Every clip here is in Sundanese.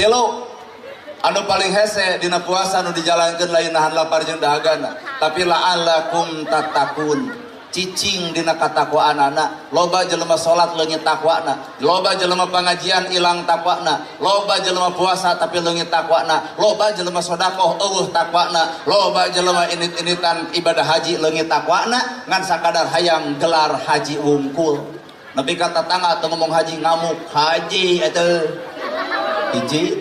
Tilu anu paling hese dina puasa nu dijalankeun lain nahan lapar jeung dahagana, tapi la'allakum tattaqun. Cicing dina katakwaanana. Loba jelema salat leungit takwana, loba jelema pangajian ilang takwana, loba jelema puasa tapi leungit takwana, loba jelema sedekah eueuh takwana, loba jelema init-initan ibadah haji leungit takwana, ngan sakadar hayang gelar haji wungkul. Nepi ka tatangga teu ngomong haji ngamuk, haji eta hiji.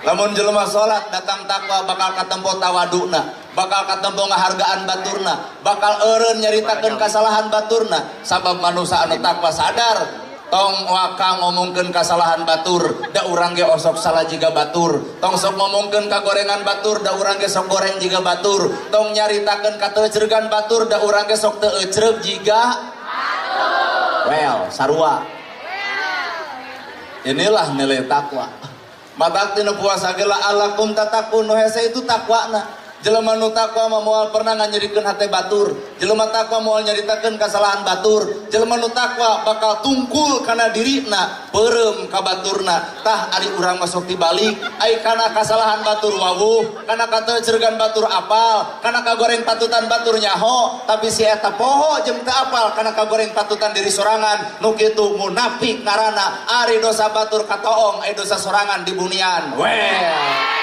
Lamun jelema salat datang takwa bakal katempo tawaduna, bakal katempo ngahargaan baturna, bakal eureun nyaritakeun kasalahan baturna. Sabab manusia anu takwa sadar tong waka ngomongkeun kasalahan batur, da urang ge osok salah jiga batur. Tong sok ngomongkeun kagorengan batur, da urang ge sok goreng jiga batur. Tong nyaritakeun kateucregan batur, da urang ge sok teu ecreug jiga batur. Well, sarua. Inilah nilai takwa. Matak tina puasa ge la'allakum tattaqun, nu hese itu takwana. Jelema nu takwa mah moal pernah nganyerikeun hate batur. Jelema takwa moal nyaritakeun kasalahan batur. Jelema nu takwa bakal tungkul kana dirina, peureum ka baturna. Tah ari urang masuk tibalik, ai kana kasalahan batur wawuh, kana kateucregan batur apal, kana kagoreng patutan batur nyaho, tapi si eta poho jeung teu apal kana kagoreng patutan diri sorangan. Nu kitu munafik ngaranna, ari dosa batur katoong, ai dosa sorangan dibunian. Well.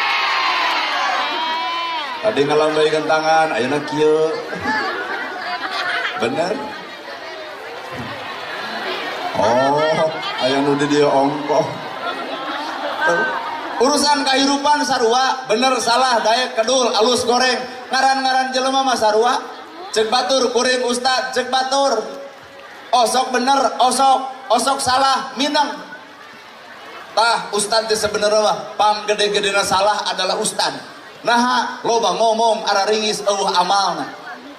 Tadi ngalambaikan tangan, ayeuna kieu. Bener? Oh, aya nu di dieu ongkoh. Urusan kahirupan sarua, bener salah, daek kedul, alus goreng, ngaran-ngaran jelema mah sarua. Cek batur kuring ustad, cek batur. Osok bener, osok, osok salah, minang. Tah ustad teh sebenarnya mah pang gede-gedena salah adalah ustad. Nah, loba ngomong ara ringis eueuh amalna.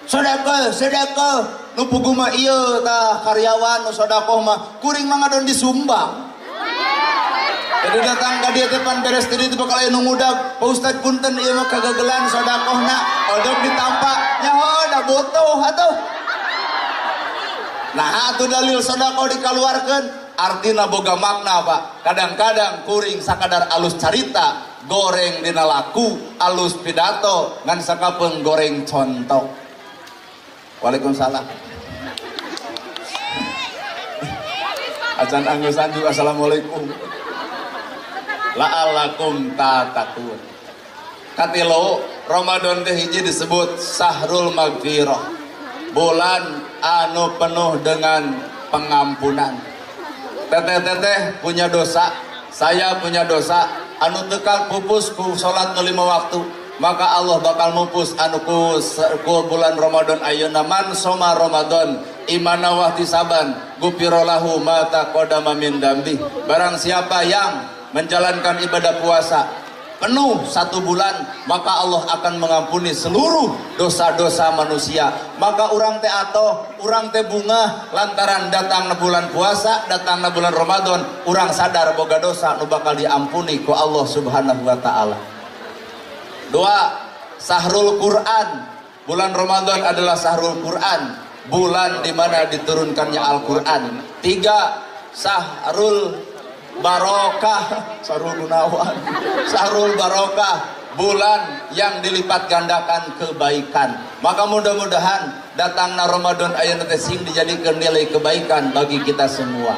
Sedekah, sedekah. Nu puguh mah ieu tah karyawan nu sedekah mah kuring mah ngadon disumbang. Jadi datang ka dieu teh pan beres ti ditu bakal aya nu ngudag. Pak Ustad punten ieu mah kagagelan sedekahna, odog ditampa. Nyaho da butuh atuh. Nah, atuh dalil sedekah dikaluarkeun artina boga makna, Pak. Kadang-kadang kuring sakadar alus carita, goreng dina laku, alus pidato, ngan sakapeung goreng contoh. Waalaikumsalam. Acan anggusan juga assalamualaikum. La'allakum tattaqun. Katilu Ramadan teh hiji disebut Sahrul Magfirah, bulan anu penuh dengan pengampunan. Teteh-teteh punya dosa, saya punya dosa, anu tekal pupus ku salat nu 5 waktu, maka Allah bakal mupus anu ku bulan Ramadan ayeuna. Man soma Ramadan imana wahtisaban gufira lahu ma taqaddama min dambi. Barang siapa yang menjalankan ibadah puasa penuh 1 bulan, maka Allah akan mengampuni seluruh dosa-dosa manusia. Maka urang teh atoh, urang teh bunga lantaran datang na bulan puasa, datang na bulan Ramadan, urang sadar boga dosa nu bakal diampuni ku Allah Subhanahu wa taala. Dua, Sahrul Quran. Bulan Ramadan adalah Sahrul Quran, bulan di mana diturunkannya Al-Quran. Tiga, Sahrul Barokah, Sahrul Gunawan, Sahrul Barokah, bulan yang dilipat gandakan kebaikan. Maka mudah-mudahan datangna Ramadan ayeuna teh sing dijadikeun nilai kebaikan bagi kita semua.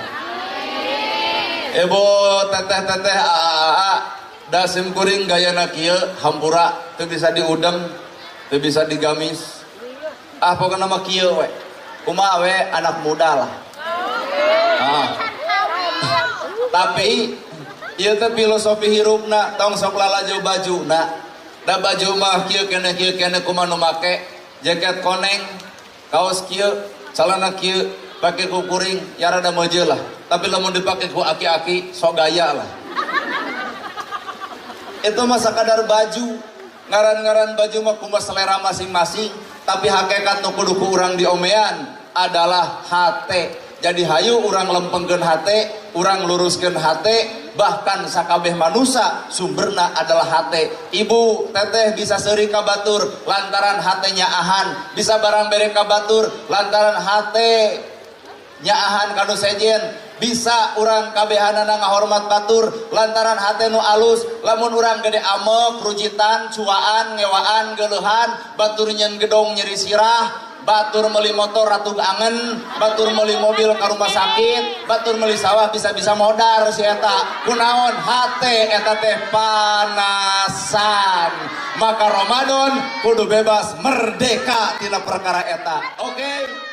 Ibu teteh-teteh aa dasim kuring gayana kieu hampura teu bisa diudeng, teu bisa digamis. Ah pokona mah kieu we. Kumaha we anak muda lah. Ah. Tapi ieu teh filosofi hirupna, tong sok lalajo bajuna. Da baju mah kieu keneh kumaha nu make, jaket koneng, kaos kieu, celana kieu, pake ku kuring, ya rada meujeuh lah. Tapi lamun dipake ku aki-aki sok gaya lah. Itu mah sakadar baju. Ngaran-ngaran baju mah kumaha selera masing-masing, tapi hakikat nu kudu ku urang diomean adalah hate. Jadi hayu urang lempengkeun hate, urang luruskeun hate, bahkan sakabeh manusia sumberna adalah hate. Ibu teteh bisa seuri ka batur lantaran hatenya ahan, bisa barang bere ka batur lantaran hate nyaahan kanu sejen, Bisa urang kabehanana ngahormat batur lantaran hate nu alus. Lamun urang gede amek, rujitan, cuaan, ngewaan, geuleuhan, batur nyen gedong nyeri sirah, batur meuli motor ratug angen, batur meuli mobil ka rumah sakit, batur meuli sawah bisa-bisa modar si eta. Kunaon? Hate eta teh panasan. Maka Ramadan kudu bebas merdeka tina perkara eta. Oke? Okay?